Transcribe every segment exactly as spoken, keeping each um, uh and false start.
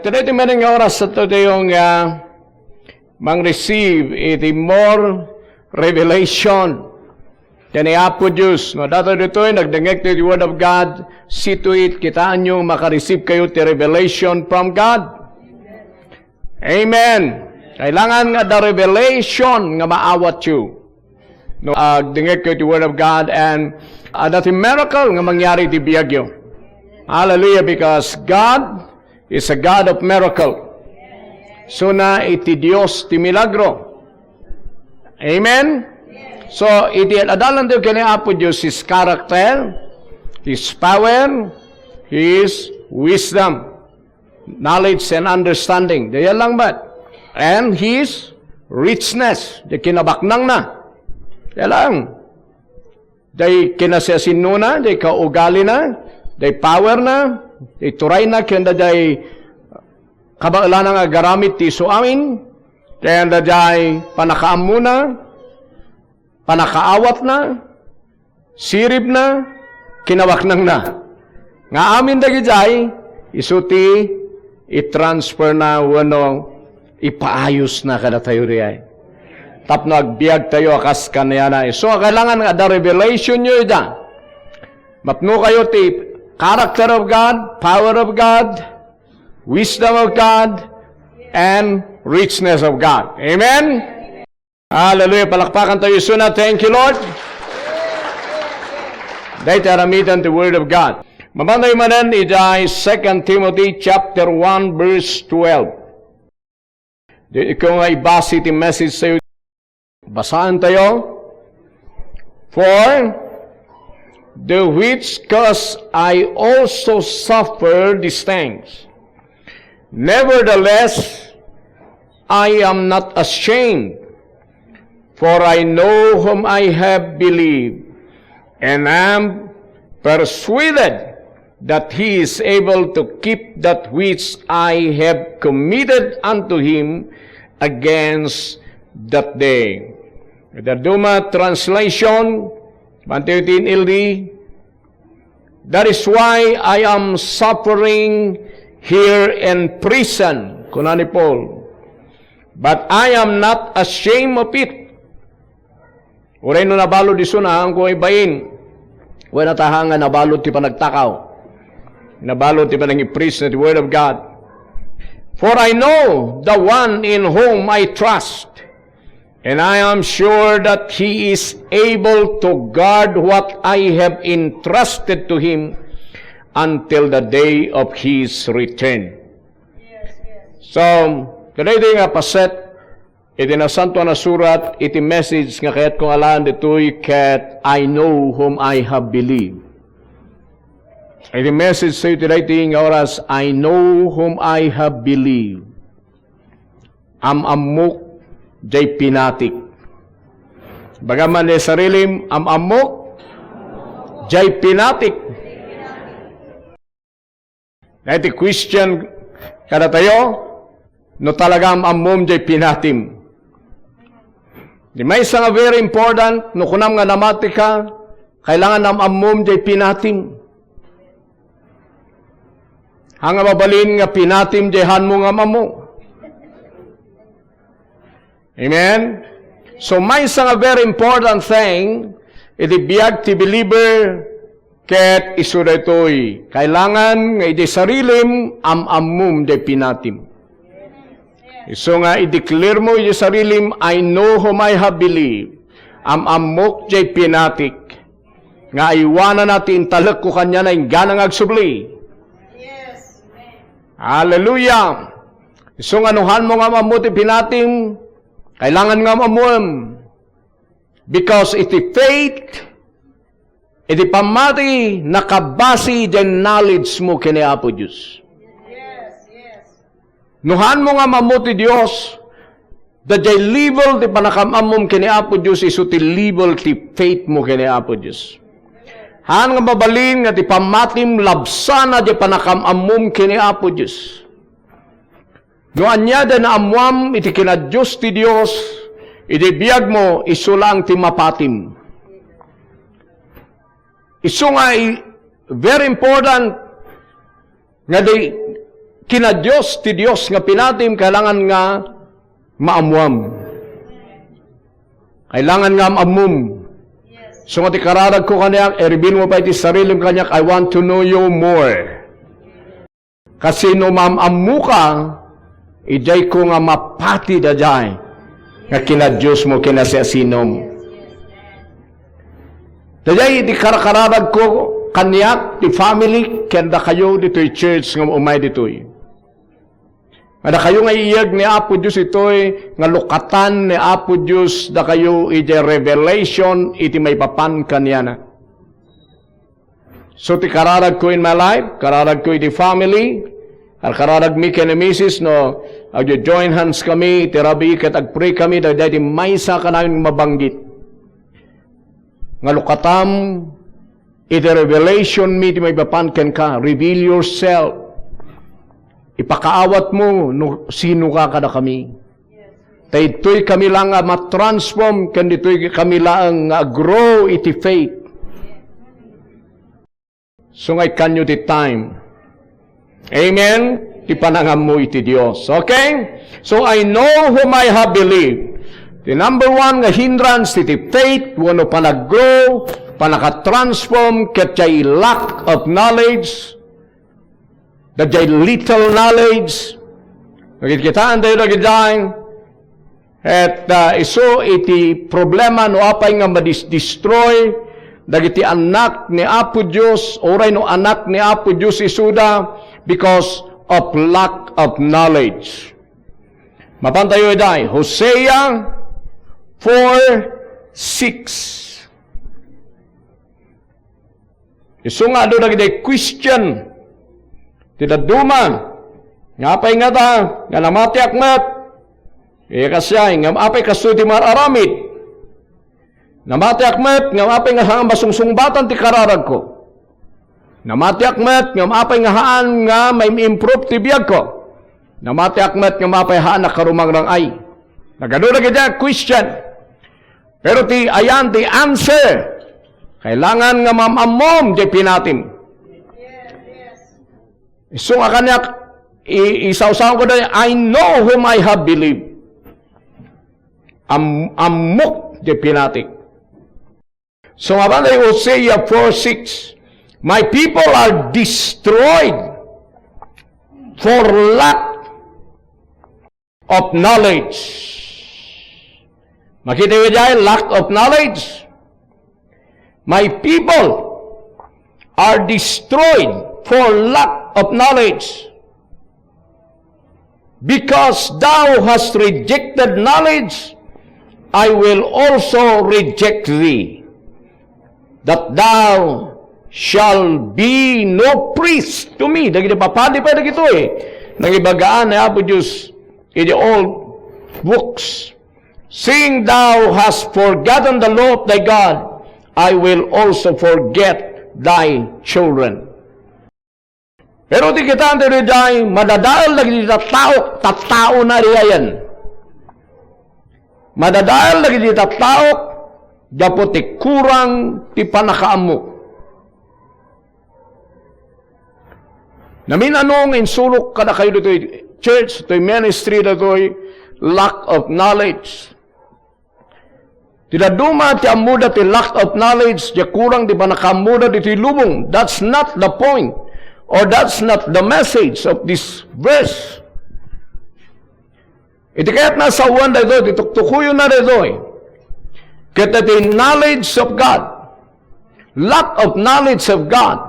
Today, ti meaning nga oras sa tayo nga mang-receive iti more revelation. Kani Apo Dios, no, datayo ditoy, nagdengngeg tayo ti Word of God, see to it, kitaenyo, maka-receive kayo ti revelation from God. Amen. Kailangan nga adda revelation nga maawatyo. No, agdengngeg kayo ti Word of God and adda ti miracle nga mangyari iti biagyo. Hallelujah, because God is a God of miracle. Isuna iti Dios ti milagro. Amen? So, iti ad-adalan tayo kani Apo Dios, His character, His power, His wisdom, knowledge and understanding. Dayta lang met. And His richness, di kinabaknangna. Dayta lang. Day kinasiasinnona, day kaugalina, day powerna, day turayna, ken day kabaelana nga agaramid ti isu amin, ken day panakaammona, panakaawatna, siribna, kinabaknangna. Nga amin dagijay, isu ti i-transferna wenno ipaayosna kadatayo diay. Tapno agbiag tayo a kas kaniana. Isu nga kailangan nga adda revelation yo ida. Mapno kayo ti character of God, power of God, wisdom of God, and richness of God. Amen? Hallelujah. Palakpakan tayo isuna. Thank you, Lord. Dayta aramiden ti Word of God. Mabanda manen ijay Second Timothy chapter one, verse twelve. Di ko nga ibasi ti message sa'yo. Basaan tayo. For the which cause I also suffer these things. Nevertheless, I am not ashamed, for I know whom I have believed, and am persuaded that he is able to keep that which I have committed unto him against that day. The Duma translation, Matthew ten L D, that is why I am suffering here in prison, kuna ni Paul. But I am not ashamed of it. Uray no nabalud isuna, haan ko ibain. Wen, taha nga nabalud ti panagtakaw. Nabalud ti panangipreach na ti Word of God. For I know the one in whom I trust, and I am sure that he is able to guard what I have entrusted to him until the day of his return. So, kadaydi nga paset, iti Nasantoan a Surat, iti message nga kayat kong alaen ditoy ket I know whom I have believed. Iti message tayo iti daytoy nga oras, I know whom I have believed. Am-ammok jay pinatik. Baga man jay sarilim, am-ammok jay pinatik. Daytoy question kadatayo, no talaga am-ammom jay pinatim. Di maysa nga very important, no kunam nga namati ka, kailangan am-ammom jay pinatim. Haan nga mabalin nga pinatim jay haanmo nga am-ammo. Amen? So, maysa nga very important thing, iti biag ti believer, ket isu daytoy, kailangan nga iti sarilim, am-ammom jay pinatim. Isu nga, i-declare mo iti sarilim, "I know whom I have believed." Am-ammok jay pinatik. Nga aywanana ti intalekko kaniana inggana nga agsubli. Hallelujah! Isu nga no haanmo nga am-ammo ti pinatim, kailangan nga am-ammoem. Because iti faith, iti pammati, nakabasi iti knowledge mo ken ni Apo Dios. No haanmo nga am-ammo ti Dios, daydiay level ti panakam-ammom ken ni Apo Dios, isu ti level ti faith mo ken ni Apo Dios. Haan nga mabalin nga ti pammatim labsana ti panakam-ammom ken ni Apo Dios. No ania ti naammoam iti kinadios ti Dios, iti biag mo, isu laeng ti mapatim. Isu nga i-, very important nga di, Kina Dios, ti Dios nga pinatim, kailangan nga maammuam. Kailangan nga am-ammom. So nga ti kararagko kaniak, i-reveal mo pay ti sarilim kaniak, "I want to know you more." Kasino maam-ammoka, idiayko nga mapati daydiay nga kina Dios mo, kinasiasinom. Daydiay iti karakararagko kaniak, ti family, ken dakayo ditoy church nga umay ditoy. Nga dakayo nga iyeg ni Apo Dios itoy, nga lukatan ni Apo Dios dakayo iti revelation iti maipapan kaniana. So, ti kararagko in my life, kararagko iti family, kararagmi ken ni misis no, agjo-join hands kami, iti rabii ket agpray kami, daydiay ti maysa kanayon mabanggit. Nga lukatam, iti revelation mi ti maipapan kenka, reveal yourself. Ipakaawat mo no sino ka kadakami. Ta ditoy kami laeng nga matransform, ken ditoy kami laeng nga grow iti faith. So nga ikkanyo ti time. Amen? Ti panangammo iti Dios. Okay? So I know whom I have believed. The number one nga hindrance iti faith, wenno panaggrow, panakatransform, ket jay lack of knowledge, the jay little knowledge. Nakitkitaan tayo dagiti Et, ah, isu iti problema no apay nga madis-, destroy dagiti annak ni Apo Dios, uray no anak ni Apo Dios isuda, because of lack of knowledge. Mapan tayo idiay, Hosea four six. Isu nga adu dagiti question ti dadduma nga apay ngata nga namatiak met? Iya kasiay, ngem apay kastoy ti mar-aramid? Namatiak met, ngem apay nga haan masungbatan ti kararagko? Namatiak met, ngem apay nga haan nga maim-improve ti biagko? Namatiak met, ngem apay haan a karumangrang-ay? Nagadu dagiti question. Pero ti ayan ti answer, kailangan nga mam-ammom ti pinatim. Isu nga kaniak, i-, isawsaw ko dayta, "I know whom I have believed." Am-, ammok ti pinatim. So, mapan tayo Hosea four six, "My people are destroyed for lack of knowledge." Makita tayo diay, lack of knowledge. "My people are destroyed for lack of knowledge. Because thou hast rejected knowledge, I will also reject thee, that thou shalt be no priest to me." Dagiti papadi pay dagitoy nangibagaan ni Apo Dios iti old books. "Seeing thou hast forgotten the law of thy God, I will also forget thy children." Pero ti kitaan ti diay, madadael dagiti tattaok, tattaona diayen. Madadael dagiti tattaok, gapu ti kurang ti pannakaammo. Namin-ano nga insulok kadakayo ditoy church, toy ministry, datoy lack of knowledge. Ti dadduma ti ammoda ti lack of knowledge, ti kurang ti pannakaammoda ditoy lubong. That's not the point, or that's not the message of this verse. Iti kayatna a sawen daytoy, ti tuktukoyonna daytoy, ket ti knowledge of God, lack of knowledge of God,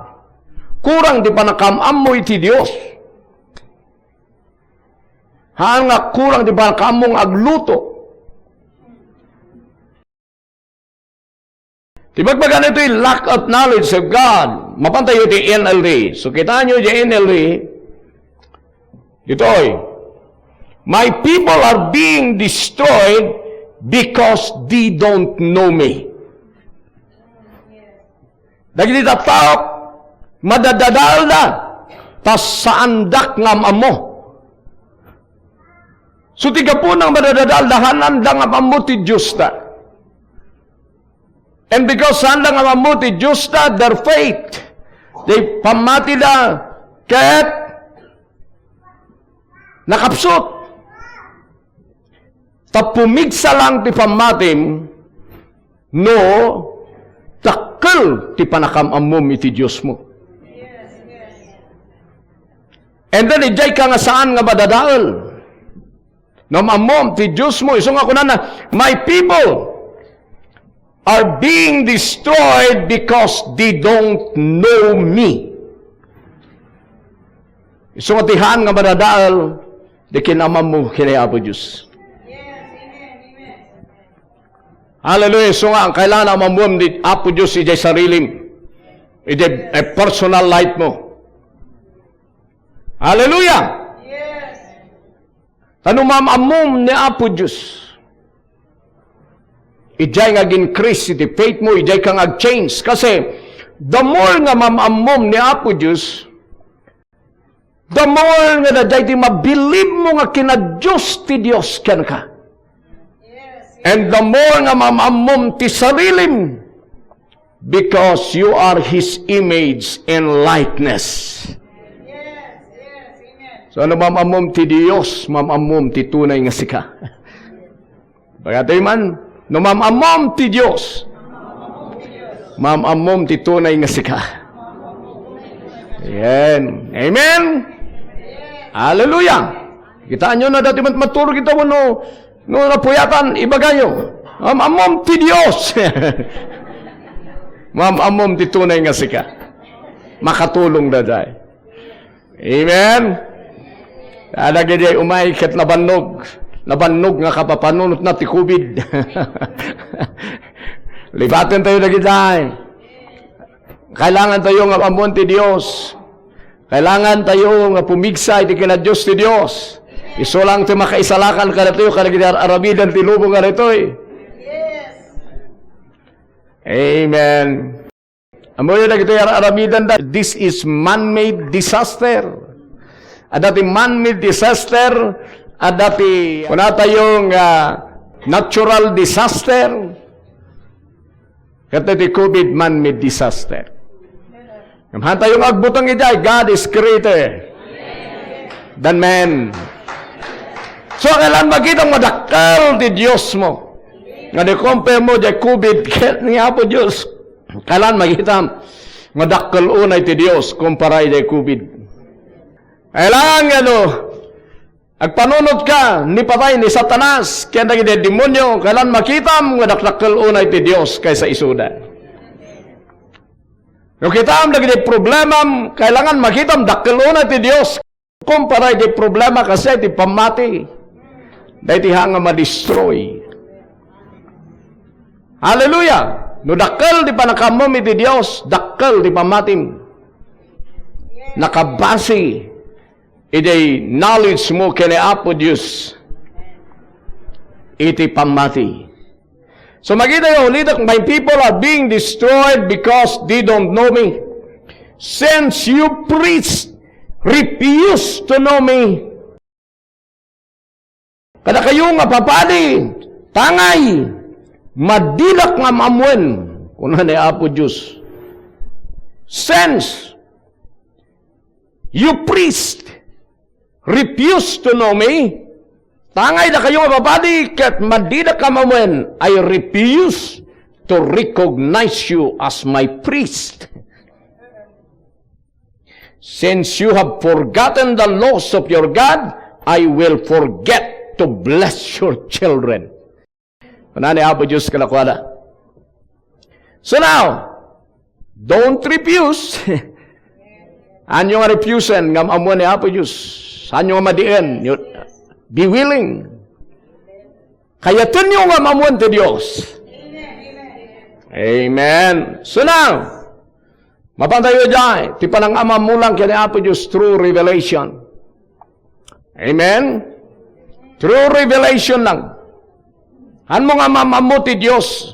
kurang ti pannakaam-ammo iti Dios. Haan nga kurang ti pannakaammo nga agluto. Ti bagbaga daytoy lack of knowledge of God. Mapan tayo iti N L T. So, kitaenyo iti N L T. Ditoy, "My people are being destroyed because they don't know me." Dagiti tattaok, madadadaelda, ta saandak nga am-ammo. So, ti gapuna nga madadadaelda, haanda nga am-ammo ti Diosta. And because haanda nga am-ammo ti Diosta, their faith, ti pammatida, ket Nakapsut. Ta pumigsa lang ti pammatim no dakkel ti panakam-ammom iti Diosmo. And then, idiay ka nga saan nga madadael. No am-ammom ti Diosmo, isu nga kunana, "My people are being destroyed because they don't know me." Isu nga ti saan nga madadael, di kinam-ammo ken ni Apo Dios. Hallelujah. Isu nga, kailangan am-ammom ni Apo Dios idiay sarilim. Idiay, eh, personal life mo. Hallelujah. Ta no mam-ammom ni Apo Dios, idiay nga ag-increase iti faith mo, idiay ka nga ag-change. Kasi, the more nga mam-ammom ni Apo Dios, the more nga daydiay ti mabilib mo nga kinadios ti Dios kenka. And the more nga mam-ammom ti sarilim, because you are His image and likeness. So, no mam-ammom ti Dios, mam-ammom ti tunay nga sika. Bagatoy man, no mam-ammom ti Dios, mam-ammom ti tunay nga sika. Amen. Amen? Hallelujah. Kitaenyo na daytoy mat-, maturog ita wenno, no napuyatan, ibagayo. Mam-ammom ti Dios. Mam-ammom ti tunay nga sika. Makatulong daydiay. Amen? Dagiti umay ket nabannog. Nabannog nga kapapanunotna ti covid. Lipaten tayo dagiti. Kailangan tayo nga ammoen ti Dios. Kailangan tayo nga pumigsa iti kinadios ti Dios. Isu lang ti makaisalakan kadatayo kadagiti ar-aramiden ti lubong nga daytoy. Amen. Ammoyo dagiti ar-aramidenda, this is man-made disaster. Adda ti man-made disaster, adda ti, kunatayo nga, natural disaster. Ket ti covid, man-made disaster. Ngem haantayo nga agbuteng idiay, God is greater than man. So, kailangan makita nga dakkel ti Dios mo. Nga di compare mo, diay covid, ket ni Apo Dios. Kailangan makita nga dakkel unay ti Dios kumpara idiay covid. Kailangan nga no, agpanunot ka ni patay ni Satanas, ken dagiti demonio, kailangan makitam nga dakdakkel unay ti Dios kaysa isuda. No kitam dagiti problemam, kailangan makitam dakkel unay ti Dios kumpara iti problema kasi ti pammati. Daytoy nga madestroy. Hallelujah! No dakkel ti panakammom iti Dios, dakkel ti pammatim. Nakabase iti knowledge mo ken ni Apo Dios iti pammati. So, makitayo, ulitek, "My people are being destroyed because they don't know me. Since you priests refuse to know me." Kadakayo nga papadi, tangay, madidak nga am-ammoen, kuna ni Apo Dios. Since you priest refuse to know me, tangay dakayo nga papadi ket madidak am-ammoen, I refuse to recognize you as my priest. Since you have forgotten the laws of your God, I will forget to bless your children. Kuna ni Apo Dios kadakuada. So now, don't refuse. Anyo nga refusen nga am-ammoen ni Apo Dios? Anyo nga madien? You, be willing. Kayatenyo nga am-ammoen ti Dios. Amen. So now, mapantayo diay, ti panangam-ammo lang ken ni Apo Dios through revelation. Amen? Through revelation lang. Haanmo nga maam-ammo ti Dios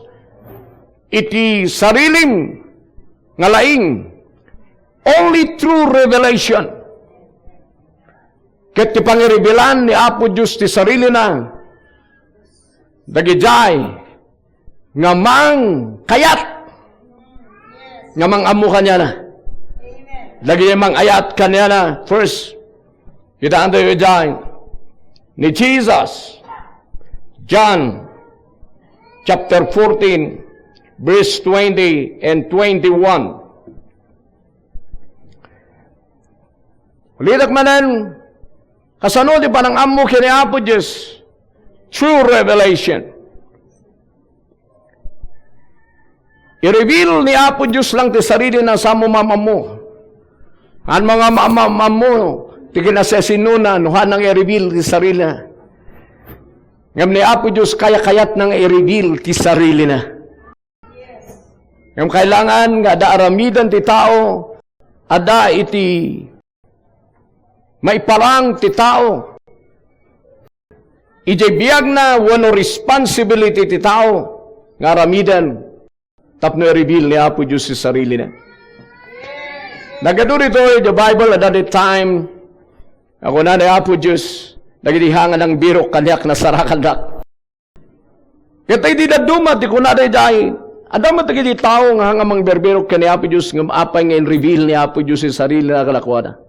iti sarilim nga laing. Only through revelation. Ket ti pangirevelan ni Apo Dios ti sarilina, dagidiay nga mangkayat nga mang-ammo kaniana. Dagiti mangayat kaniana, first, Kitaentayo idiay ni Jesus. John chapter fourteen, verse twenty and twenty-one. Ulitek manen, kasano ti panangammo ken ni Apo Dios? True revelation. I-reveal ni Apo Dios lang ti sarilina, saan mo maam-ammo? Saan mo nga maam-ammo ti kinasiasinona no saan nga i-reveal ti sarilina? Ngem ni Apo Dios kayakayatna nga i-reveal ti sarilina. Ngem kailangan nga adda aramiden ti tao, adda iti maiparang ti tao. Idiay biagna wenno responsibility ti tao nga aramiden tapno i-reveal ni Apo Dios ti sarilina. Nagadu ditoy, the Bible, at that time, a kuna ni Apo Dios, dagiti saan nga nangbirok kaniak, nasarakandak. Ket iti dadduma ti kunada idiay, adda met dagiti tao nga saan nga mangbirbirok ken ni Apo Dios, ngem apay nga in-reveal ni Apo Dios ti sarilina kadakuada?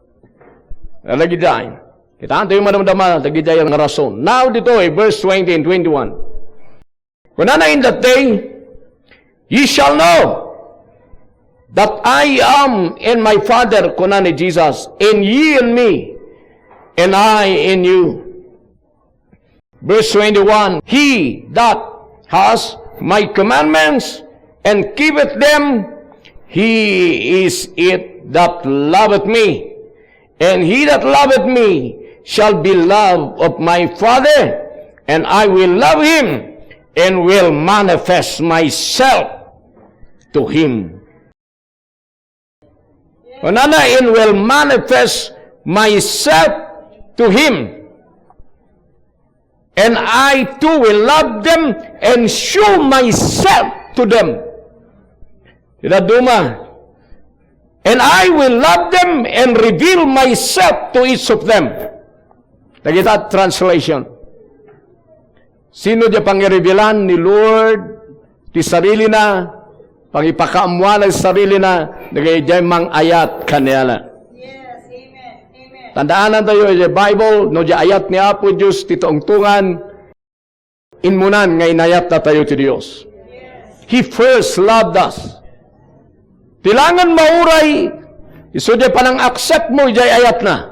Dagiti ay, kitaentayo madamdama dagiti ay nga rason. Now, ditoy, verse twenty and twenty-one. Kunana, "In that day, ye shall know that I am in my Father," kuna ni Jesus, "and ye in me, and I in you." Verse twenty-one, "He that has my commandments and keepeth them, he is it that loveth me. And he that loveth me shall be loved of my Father, and I will love him, and will manifest myself to him." Kunana, "And will manifest myself to him. And I too will love them and show myself to them." Ti dadduma, "And I will love them and reveal myself to each of them." Dagita translation. Sino diay pangirevealan ni Lord ti sarilina, pangipakaammoana ti sarilina, dagiti mang-ayat kaniana? Yes, amen. Amen. Tandaanantayo, idiay Bible, no diay ayat ni Apo Dios ti tungtungan, immunan nga inayatnatayo ti Dios. He first loved us. Ti laengen mauray, isu diay panang-accept mo idiay ayatna.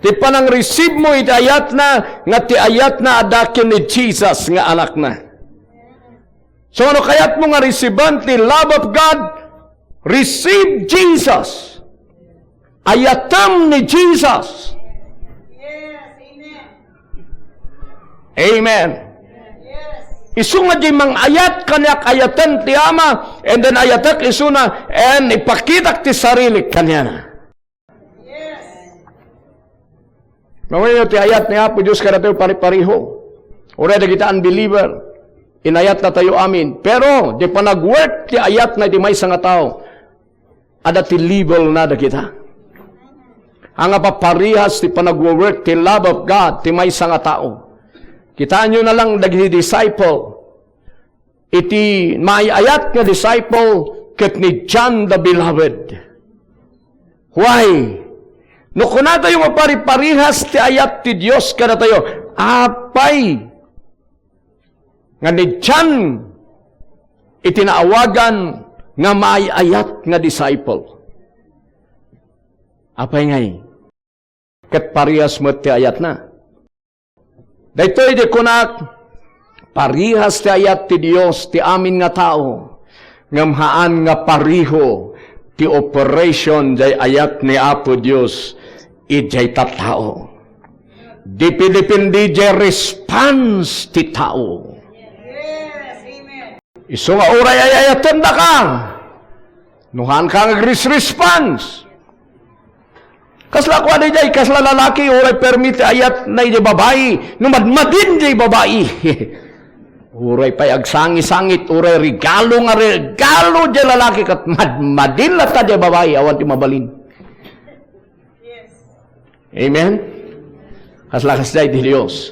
Ti panang-receive mo iti ayatna, nga ti ayatna adda ken ni Jesus nga Anakna. So, no kayatmo nga receiven ti love of God, receive Jesus. Ayatem ni Jesus. Yes, amen. Amen. Yes. Isu nga diay mang-ayat kaniak, ayaten ti Ama, and then ayatek isuna, and ipakitak ti sarilik kaniana. Yes. Ngamin ti ayat ni Apo Dios kadatayo pari-pariho. Uray dagiti unbeliever, inayatnatayo amin. Pero, diay panag-work ti ayatna iti maysa nga tao, adda ti levelna dagita. Ania nga paparihas ti panagwo-work ti love of God ti maysa nga tao? Kitaenyo na lang dagiti disciple. Iti maay-ayat nga disciple ket ni John the Beloved. Why? No kunatayo nga pariparihas ti ayat ti Dios kadatayo, apay nga ni John iti naawagan nga maay-ayat nga disciple? Apay ngay? Ket parehas met ti ayatna. Daytoy ti kunak, parehas ti ayat ti Dios ti amin nga tao, ngem haan nga pariho ti operation jay ayat ni Apo Dios idiay tattao. Dipidipindi jay response ti tao. Isu nga uray ay-ayatendaka, no haanka nga agres-response. Kasla kuadi jay, kasla lalaki, uray permi ti ayatna idiay babai, no madmadin jay babai. Uray pay agsangisangit, uray regalo nga regalo jay lalaki, ket madmadin latta jay babai, awan ti mabalin. Amen? Kasla kasdiay ti Dios.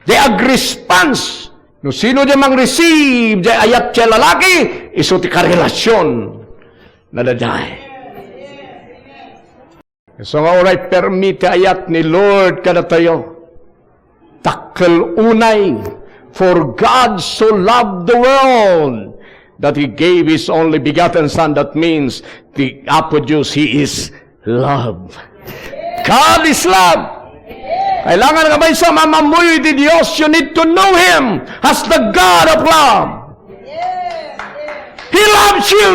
Jay agresponse. No sino jay mang-receive jay ayat jay lalaki, isu ti karelasion na dayjay. So nga uray permi ti ayat ni Lord kadatayo. Dakkel unay, "For God so loved the world that He gave His only begotten Son." That means, the Apo Dios, He is love. God is love. Kailangan nga maysa maammoyo iti Dios, you need to know Him as the God of love. He loves you.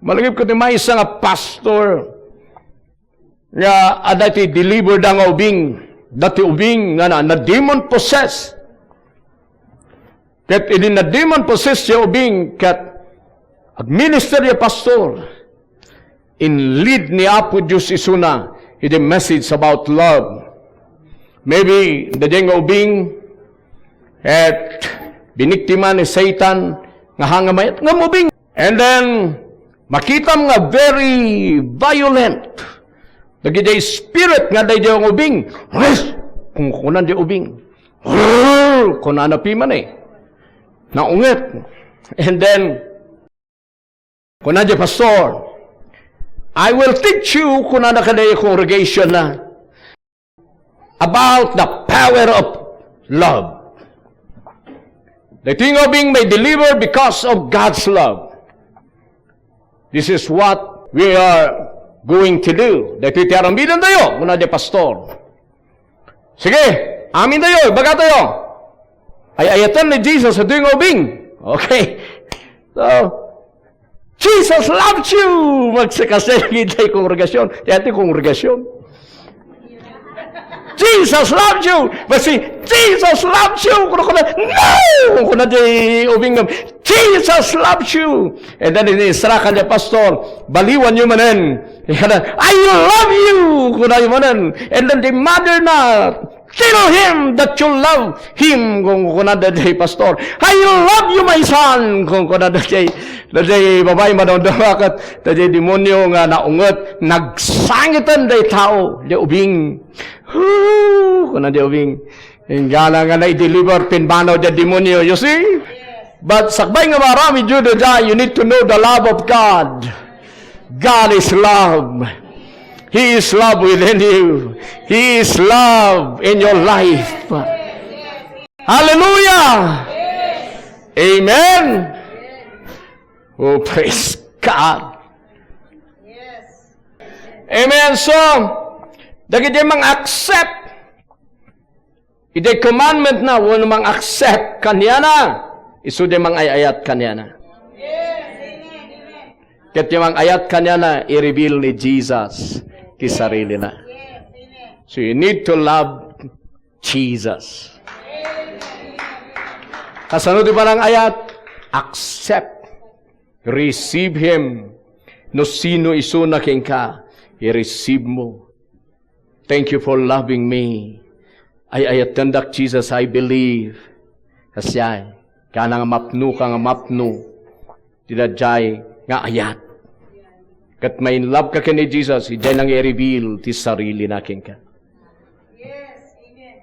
Malagip ket ti maysa nga pastor nga adda iti deliver da nga ubing, dati ubing nga na, na demon possessed. Ket idi na demon possessed ya ubing, ket agminister ya pastor, in-lead ni Apo Dios isuna iti message about love. Maybe, daydiay nga ubing, et biniktima ni Satan nga hanga mayat nga ubing. And then, makitam nga very violent. Dagiti spirit nga daydiay nga ubing. Kung kunan di ubing. Kunana piman eh. Naunget. And then, kuna di pastor, "I will teach you," kunana kada congregation na, "about the power of love." The thing of being made delivered because of God's love. This is what we are going to do. Daytoy ti aramiden tayo, kuna di pastor. Sige, amin tayo, ibaga tayo. Ay-ayatan ni Jesus, ito yung ubing. Okay. So, "Jesus loves you!" Magsakasay daydiay kongregasyon. Daydiay kongregasyon. "Jesus loves you!" Basi, "Jesus loves you!" Kuna, kuna, "No!" Kuna di ubing, "Jesus loves you!" And then, inisrakan ni pastor, "Baliwan nyo manen." "I love you!" Kuna manen. And then the mother na, "Tell him that you love him," kung kuna daydiay pastor. "I love you, my son," kung kuna daydiay, daydiay babai, madamdama ket daydiay demonio nga naunget, nagsangiten daydiay tao, di ubing. "Hoo," kuna di ubing. Inggana nga na-deliver pimmanaw daydiay demonio, you see? But sakbay nga maaramid yu daydiay, you need to know the love of God. God is love. He is love within you. He is love in your life. Hallelujah. Amen. Oh, praise God. Amen. So, dagiti mang-accept iti commandment na, wenno mang-accept kaniana, isu di mang-ay-ayat kaniana. Ket ti mang-ayat kaniana, i-reveal ni Jesus ti sarilina. So you need to love Jesus. Kasano ti panang-ayat? Accept. Receive Him. No sino isuna kenka, i-receive mo. "Thank you for loving me." Ay-ayatendak, Jesus, I believe. Kasdiay, kana nga mapno ka nga mapno ti daydiay nga ayat. Ket ma-in love ka ken ni Jesus, idiay nang i-reveal ti sarilina kenka.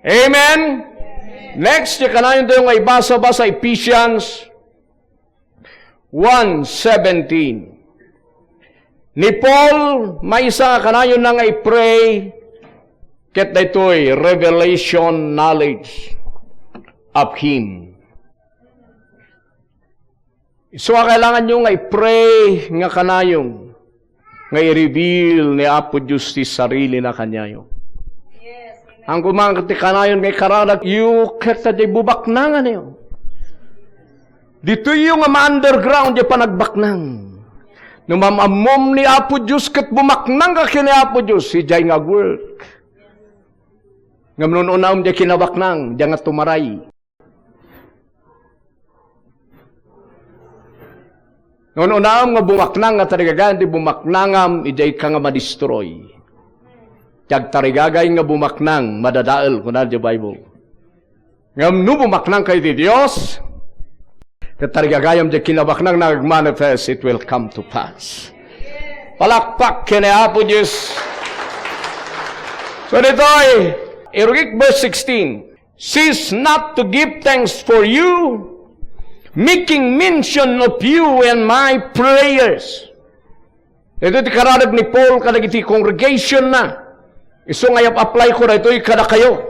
Amen? Next, ti kanayon tayo nga ibasa-basa, Ephesians one seventeen. Ni Paul, maysa nga kanayonna nga i-pray, ket daytoy, revelation knowledge of Him. Isu a kailanganyo nga i-pray nga kanayon nga i-reveal ni Apo Dios ti sarilina kaniayo. Yes, amen. Ang kumang ti kanayon nga ikararag yu ket ta di bubaknangan yu. Ditoy yu nga ma-underground di panagbaknang. No mam-ammom ni Apo Dios ket bumaknang ka ken ni Apo Dios, idiay nga agwork. Ngem no un-unam di kinabaknang, di nga tumaray. No un-unam nga bumaknang nga tarigagayan ti bumaknangam, idiay ka nga madistroy. Ti agtarigagay nga bumaknang, madadael, kuna ti Bible. Ngem no bumaknang ka iti Dios, ket tarigagayam ti kinabaknang nga agmanifest, it will come to pass. Palakpak ken ni Apo Dios. So ditoy, i-Greek verse sixteen, "Cease not to give thanks for you, making mention of you in my prayers." Daytoy ti kararag ni Paul kadagiti congregation na. Isu nga iyap-apply ko daytoy kadakayo.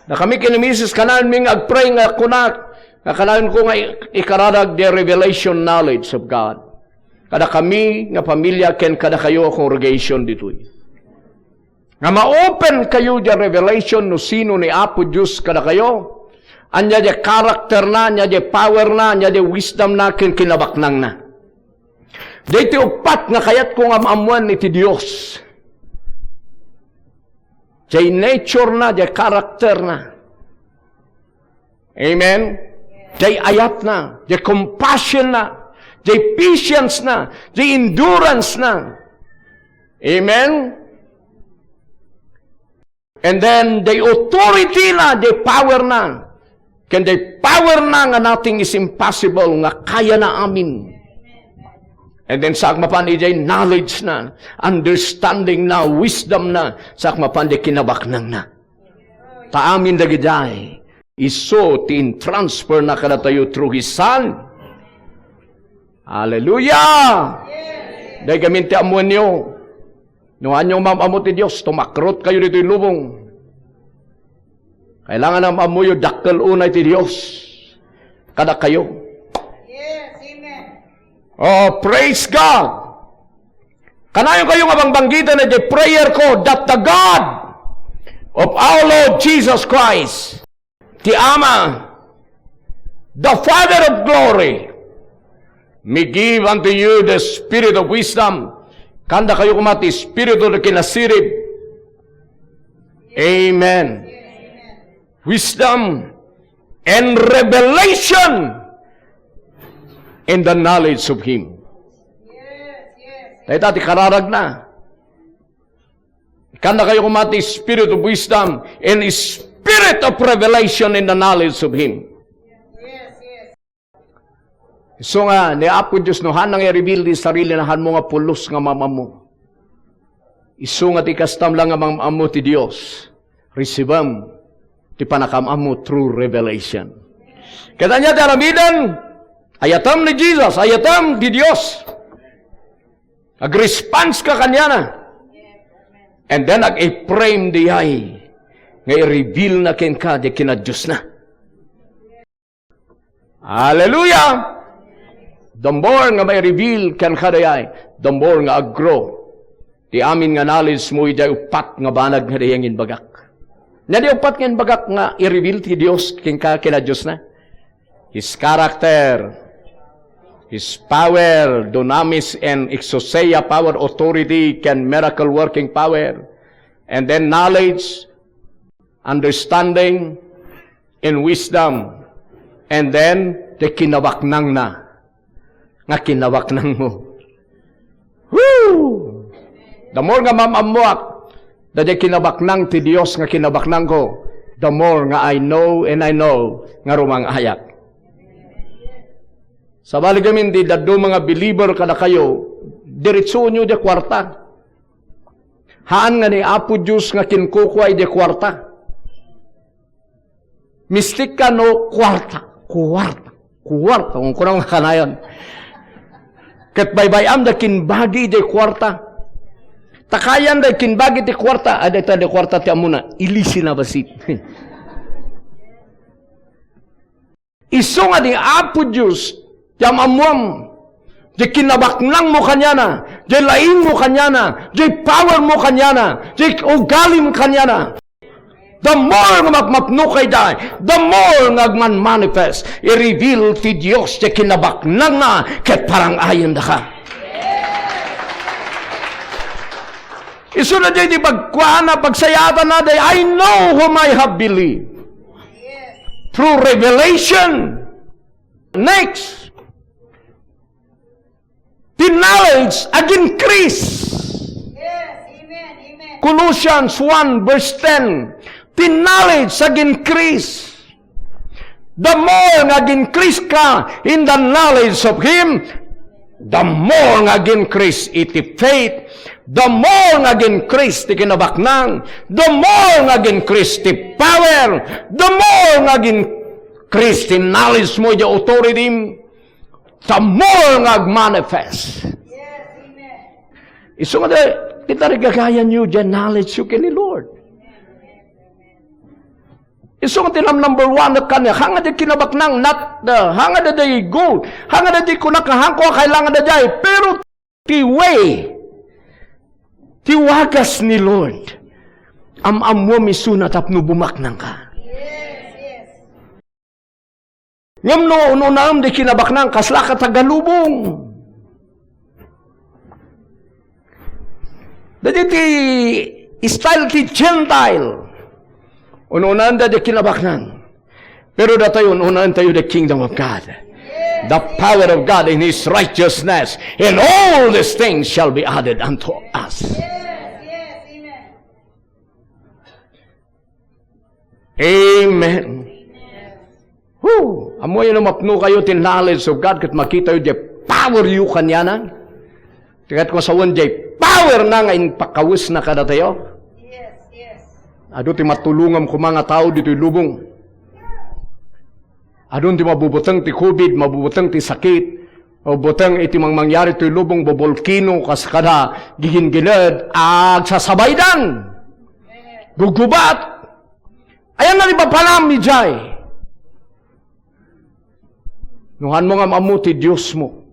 Dakami ken ni Misis kanayon mi nga agpray nga kunak, nga kanayon ko nga i-, ikararag the revelation knowledge of God. Kadakami nga pamilya ken kadakayo a congregation ditoy. Nga ma-open kayo diay revelation no sino ni Apo Dios kadakayo. Ania diay character na, ania diay power na, ania diay wisdom na, ken kinabaknang na. Daytoy uppat nga kayatko nga maammoan iti Dios. Diay nature na, diay character na. Amen? Diay ayat na, diay compassion na, diay patience na, diay endurance na. Amen? And then, diay authority na, diay power na. Ken diay power na nga nothing is impossible, nga kaya na amin. And then, saak mapan idiay knowledge na, understanding na, wisdom na, saak mapan diay kinabaknang na. Ta amin dagidiay, isu ti in-transfer na kadatayo through His Son. Hallelujah! Dayta gamin ti ammoenyo. No haanyo maam-ammo ti Dios, tumakrot kayo ditoy lubong. Kailangan maam-ammoyo, dakkel unay ti Dios kadakayo. Yes, amen. Oh, praise God! Kanayon kayo nga bangbanggitan iti prayer ko, that the God of our Lord Jesus Christ, ti Ama, the Father of glory, may give unto you the spirit of wisdom. Kanda kayo koma ti espiritu ti kinasirib. Amen. Wisdom and revelation in the knowledge of Him. Dayta ti kararag na. Kanda kayo koma ti spirit of wisdom and spirit of revelation in the knowledge of Him. Isu nga, ni Apo Dios, no haanna nga i-reveal ti sarili na, haanmo nga pulos nga maam-ammo. Isu nga ti kastam lang nga maam-ammo ti Dios, receiveem ti panakaam-ammo through revelation. Ket ania ti aramidem? Ayatem ni Jesus, ayatem ti Dios. Ag-response ka kaniana. And then ag-i-frame diay nga i-reveal na kenka diay kinadiosna. Hallelujah! The more nga mai-reveal kenka diay, the more nga ag-grow ti amin nga knowledge mo idiay uppat nga banag nga diay nga inbagak. Ania diay uppat nga inbagak nga i-reveal ti Dios kenka, kinadiosna? His character, His power, dunamis and exousia power, authority, ken miracle working power, and then knowledge, understanding, and wisdom, and then the kinabaknang na, nga kinabaknang mo. Woo! The more nga maam-ammoak, daydiay kinabaknang ti Dios nga kinabaknangko, the more nga I know and I know nga rumang-ayak. Sabali gamin ti dadduma nga believer kadakayo, diretsoenyo diay kuarta. Haan nga ni Apo Dios nga kinkukua idiay kuarta. Mistik ka no kuarta, kuarta, kuarta, kung kunam nga kanayon. Ket baybay-am da kimbagi idiay kuarta. Ta kayan da kimbagi ti kuarta, ay dayta di kuarta ti ammona, ilisi na basit. Isu nga ni Apo Dios, ti am-ammuam, ti kinabaknang mo kaniana, ti laing mo kaniana, ti power mo kaniana, ti ugalim kaniana. The more nga mapmapno ka ida, the more nga agman-manifest, i-reveal ti Dios ti kinabaknangna ket parang-ayen daka. Isu na diay ti pagkuana, pagsayaatanna diay, "I know whom I have believed." Through revelation. Next, ti knowledge ag-increase. Yes, amen, amen. Colossians one verse ten, ti knowledge ag-increase. The more nga ag-increase ka in the knowledge of Him, the more nga ag-increase iti faith, the more nga ag-increase ti kinabaknang, the more nga ag-increase ti power, the more nga ag-increase ti knowledge mo, iti authority, the more nga ag-manifest. Isu nga da, ti tarigagayan yu, diay knowledge yu ken ni Lord. Isu nga ti nam-, number one kaniak, haan nga diay kinabaknang, not the, haan nga diay gold, haan nga diay kunak nga haanko a kailangan da diay, pero ti way, ti wagas ni Lord, am-ammuam isuna tapno bumaknangka. Ngem no un-unaem diay kinabaknang, kaslaka taga lubong. Dagiti style ti Gentile. Un-unaenda diay kinabaknang. Pero datayo, un-unaentayo the kingdom of God. The power of God in His righteousness. And all these things shall be added unto us. Amen. Whew! Ammoyo no mapnokayo ti knowledge of God ket makitayo diay power yu kaniana. Ti ket kusawen diay power na nga impakawesna kadatayo. Adu ti matulongam koma nga tao ditoy lubong. Adun ti mabubuteng ti covid, mabubuteng ti sakit, mabubuteng iti mangmangyari toy lubong, bobolkino, kas kada gigingiled, agsasabaydan. Gugubat. Ayan nga ipapanam idiay. No hanmo nga maammo ti Diosmo,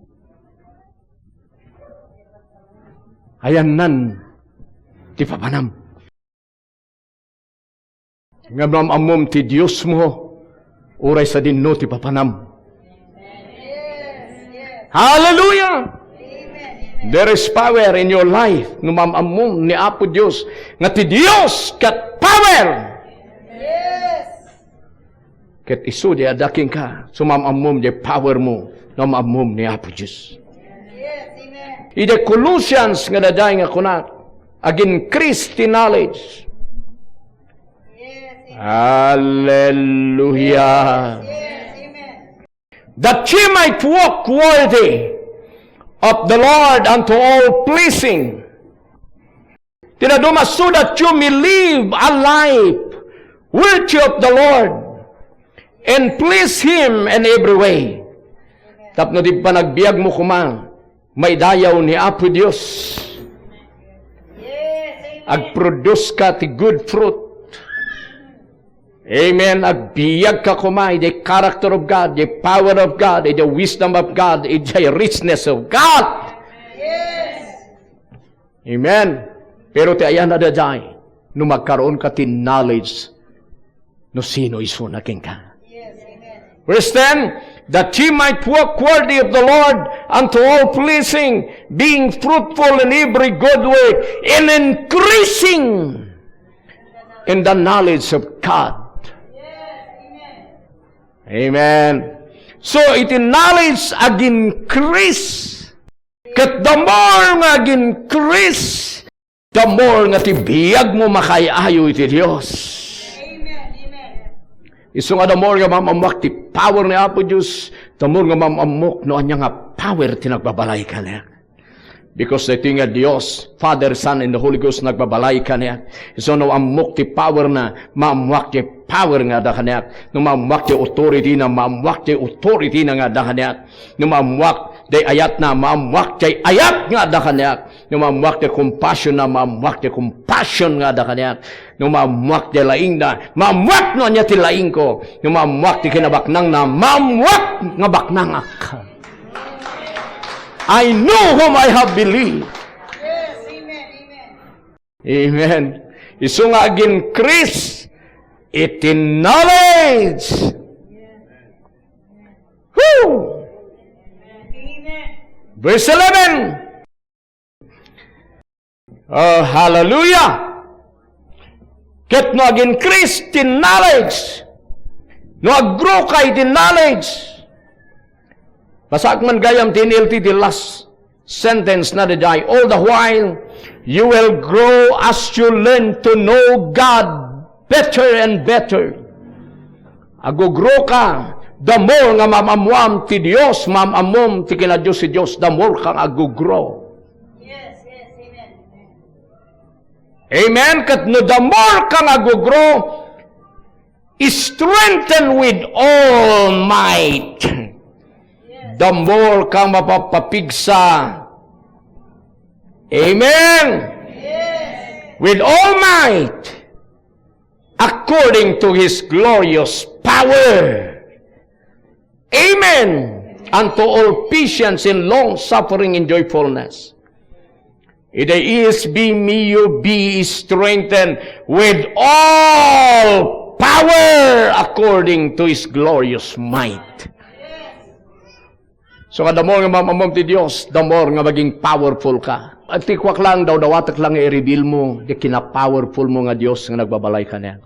ayannan ti papanam. Nga maam-ammom ti Diosmo, uray sadino ti papanam. Hallelujah! There is power in your life no maam-ammom ni Apo Dios, nga ti Dios ket power. Ket isu diay adda kenka, so maam-ammom diay power mo, no maam-ammom ni Apo Dios. Iti Colossians nga daydiay nga kuna, agin-increase ti knowledge. Hallelujah. That ye might walk worthy of the Lord unto all pleasing. Ti nadumas, so that you may live a life worthy of the Lord and please Him in every way. Tapno ti panagbiag mo koma, maidayaw ni Apo Dios. Agproduce ka ti good fruit. Amen. Agbiag ka koma iti character of God, iti power of God, iti wisdom of God, iti richness of God. Amen. Pero ti ayan a daydiay, no magkaroon ka ti knowledge, no sino isuna kenka. Verse ten, that ye might walk worthy of the Lord unto all pleasing, being fruitful in every good work, and increasing in the knowledge of God. Amen. So, iti knowledge ag-increase. Ket the more nga ag-increase, the more nga ti biag mo makaay-ayo iti Dios. Isu nga the more nga maam-ammoak ti power ni Apo Dios, the more nga maam-ammok no ania nga power ti nagbabalay kaniak. Because daytoy nga Dios, Father, Son, and the Holy Ghost nagbabalay kaniak. Isu no ammok ti power na, maammoak ti power nga adda kaniak. No maammoak ti authority na, maammoak ti authority na nga adda kaniak. No maammoak ti ayat na, maammoak ti ayat nga adda kaniak. No maammoak ti compassion na, maammoak ti compassion nga adda kaniak. No maammoak ti laing na, maammoak no ania ti laingko. No maammoak ti kinabaknang na, maammoak nga baknangak. I know whom I have believed. Amen. Isu nga ag-increase iti knowledge. Whew! Verse eleven. Oh, hallelujah! Ket no ag-increase ti knowledge, no ag-grow ka iti knowledge, basaak man gayam ti N L T, the last sentence na daydiay, all the while, you will grow as you learn to know God better and better. Agugrow ka, the more nga maam-ammoam ti Dios, maam-ammom ti kinadios ti Dios, the more kang agugrow. Amen. Ket no the more kang agugrow, strengthened with all might, the more kang mapapapigsa Amen. With all might, according to his glorious power. Amen. Unto all patience and long suffering and joyfulness. In the E S V, may you be strengthened with all power according to his glorious might. So nga, the more nga maam-ammom ti Dios, the more nga maging powerful ka. At ti kuak lang, dawdawatek lang nga i-reveal mo, di kina-powerful mo nga Dios nga nagbabalay kaniak.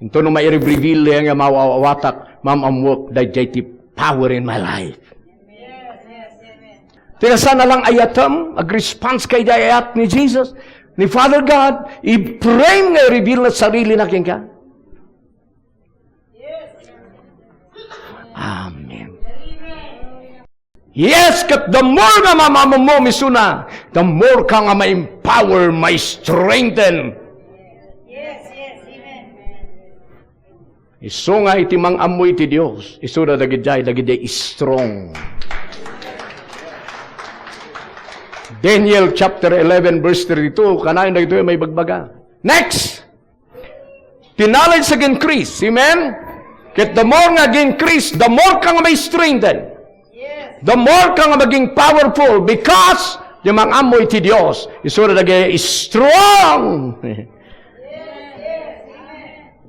Intono mai-reveal nga maaw-awatak, maam-ammoek daydiay ti power in my life. Ti kasano lang ayatem, ag-response ka idiay ayat ni Jesus, ni Father God, i-pray nga i-reveal na sarili na kenka. Amen. Yes, ket the more nga maam-ammom isuna, the more ka nga ma-empower, ma-strengthen. Yes, yes, amen. Isu nga iti mang-ammo iti Dios, isuna dagidiay, dagidiay strong. Daniel chapter eleven, verse thirty-two, kanayon dagitoy maibagbaga. Next! Ti knowledge ag-increase. Amen? Ket the more nga ag-increase, the more ka nga ma-strengthen. The more ka nga maging powerful because di mang-ammo iti Dios. Isuna dagiti strong.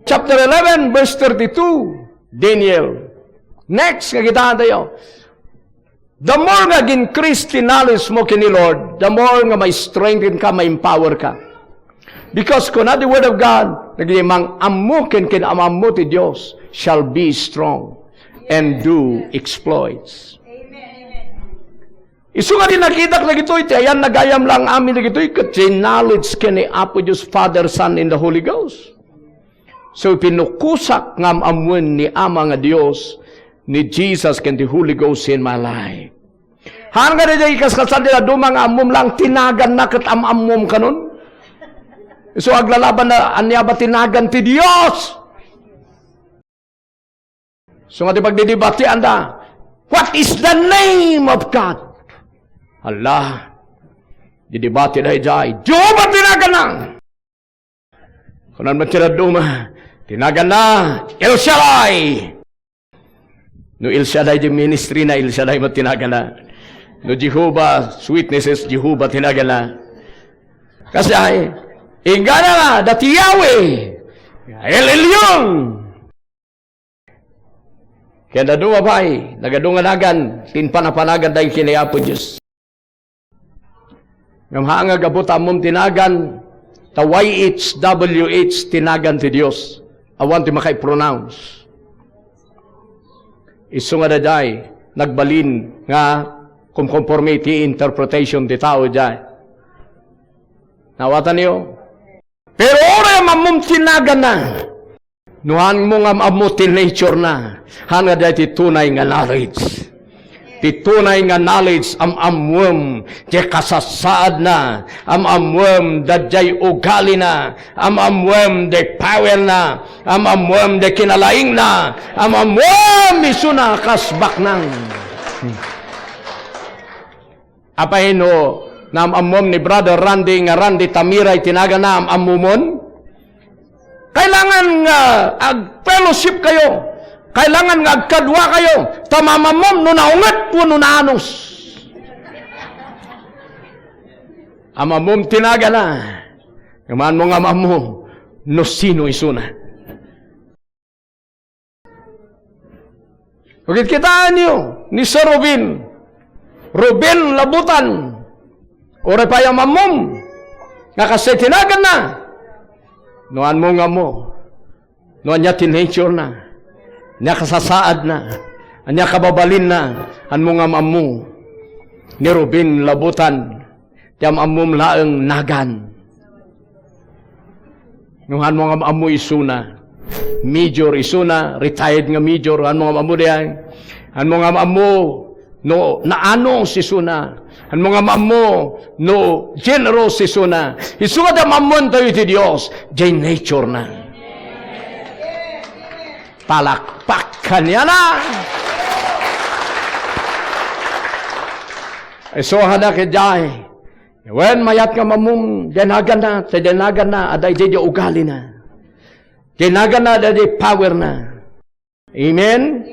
Chapter eleven, verse thirty-two, Daniel. Next, nga kita tayo. The more nga ag-increase ti knowledge mo ken ni Lord, the more nga ma-strengthen ka, ma-empower ka. Because kuna ti Word of God, dagiti mang-ammo ken kinaam-ammo ti Dios shall be strong and do exploits. Isu nga di nakitak dagitoy, ti ayan nagayam lang amin dagitoy, ket ti knowledge ken ni Apo Dios, Father, Son, and the Holy Ghost. So, pinukosak nga am-ammoen ni Ama nga Dios, ni Jesus, ken ti Holy Ghost in my life. Haan nga daydiay kaskasaan ti dadduma nga ammom lang ti naganna ket am-ammom kanon? So, aglalaban na, ania ba ti nagan ti Dios? So, nga ti pagdidibatian da, "What is the name of God?" Hala, didibati daydiay, "Jehovah ti naganna." Kunan met ti dadduma, ti naganna, El Shaddai. No El Shaddai ti ministry na, El Shaddai met ti naganna. No Jehovah's Witnesses, Jehovah ti naganna. Kasi ay, inggana nga, dati Yahweh, El Elyon. Ken dadduma pay, nagadu nga nagan, ti impanapanagan dagiti ni Apo Dios. Ngem haan nga gapu ta ammom ti nagan, ta Y H W H ti nagan ti Dios. Awan ti maka-pronounce. Isu nga daydiay, nagbalin nga kumkonforme iti interpretation ti tao daydiay. Nawatanyo? Pero uray nga ammom ti naganna, no haan mo nga am-ammo ti nature na, haan nga daytoy ti tunay nga knowledge. Ti tunay nga knowledge, am-ammom ti kasasaadna, am-ammom daydiay ugalina, am-ammom daydiay power na, am-ammom daydiay kinalaingna, am-ammom isuna kas baknang. Apay no naam-ammom ni Brother Randy nga Randy Tamira iti naganna, am-ammomon? Kailangan nga ag-fellowship kayo. Kailangan nga agkadua kayo. Ta maam-ammom no naunget wenno naanus. Am-ammom ti naganna. Ngem haan mo nga am-ammo no sino isuna. Pagkitkitaenyo ni Sir Ruben, Ruben Labutan, uray pay am-ammom nga kasdiay ti naganna, no haan mo nga ammo no ania ti nature na, ania kasasaadna, ania kababalinna, haan mo nga am-ammo ni Ruben Labutan. Ti am-ammom laeng nagan. No haan mo nga am-ammo isuna, major isuna, retired nga major, haan mo nga am-ammo diay? Haan mo nga am-ammo no naanus isuna? Haan mo nga am-ammo no generous isuna? Isu nga ti am-ammoentayo iti Dios, diay nature na. Palakpak kaniana. Isu nga daydiay, Wen, mayat nga mammom, diay naganna, ta diay naganna, adda idiay ugalina. Diay naganna, adda idiay powerna. Amen?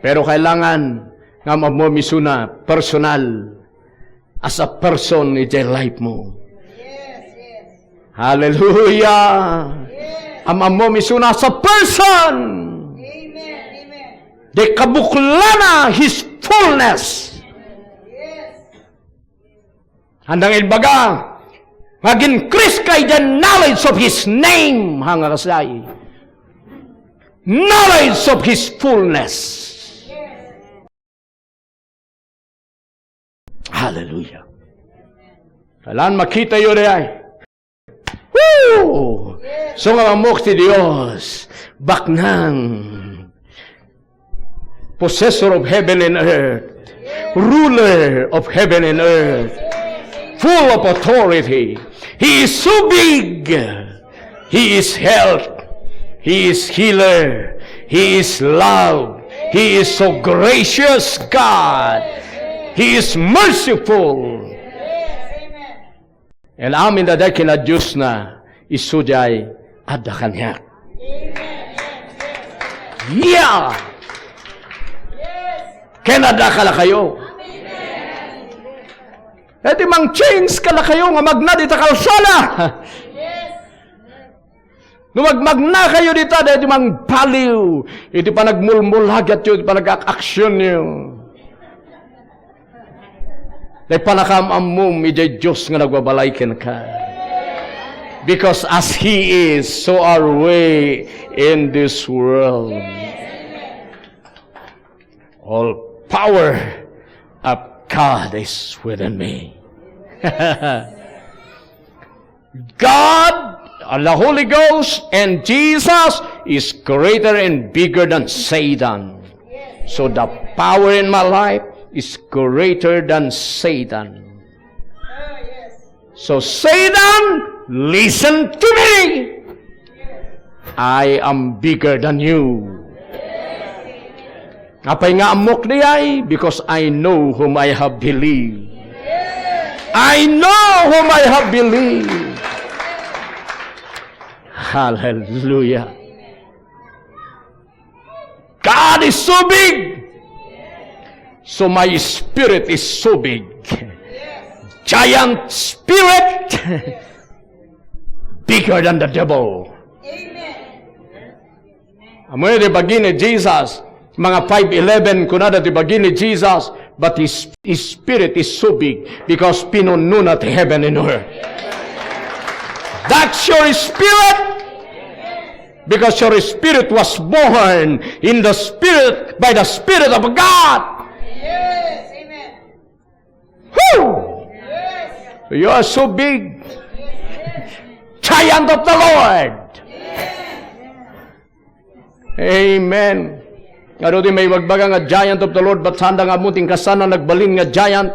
Pero kailangan nga mammom isuna personal as a person idiay life mo. Hallelujah! Am-ammom isuna as a person. Diay kabuklana, His fullness. Andang ibaga, mag-increase ka in the knowledge of His name, hanga kasay. Knowledge of His fullness. Hallelujah. Kalan makita yo diay. Woo! So nga mammok ti Dios, baknang possessor of heaven and earth, ruler of heaven and earth, full of authority. He is so big. He is health. He is healer. He is love. He is so gracious God. He is merciful. And amin daydiay kinadiosna, isu diay adda kaniak. Yeah! Ken adda kadakayo. Iti mang-change kadakayo nga magna dita kalsada. No magmagna kayo dita, daydi mangbaliw iti panagmulmulagatyo, iti panagak-aksionyo. Tay panakam-ammom idiay Dios nga nagbabalay kenka. Because as He is, so are we in this world. All power of God is within me. God, the Holy Ghost, and Jesus is greater and bigger than Satan. So the power in my life is greater than Satan. So Satan, listen to me. I am bigger than you. Apay nga ammok diay? Because I know whom I have believed. I know whom I have believed. Hallelujah. God is so big. So my spirit is so big. Giant spirit, bigger than the devil. Ammoyo ti bagi ni Jesus, mga five eleven, kunada ti bagi ni Jesus, but his, his spirit is so big because pinunona ti heaven and earth. That's your spirit. Because your spirit was born in the spirit, by the Spirit of God. Whew! You are so big. Giant of the Lord. Amen. Adu ti maibagbaga nga giant of the Lord, but sanda nga ammo ti kasana nagbalin nga giant.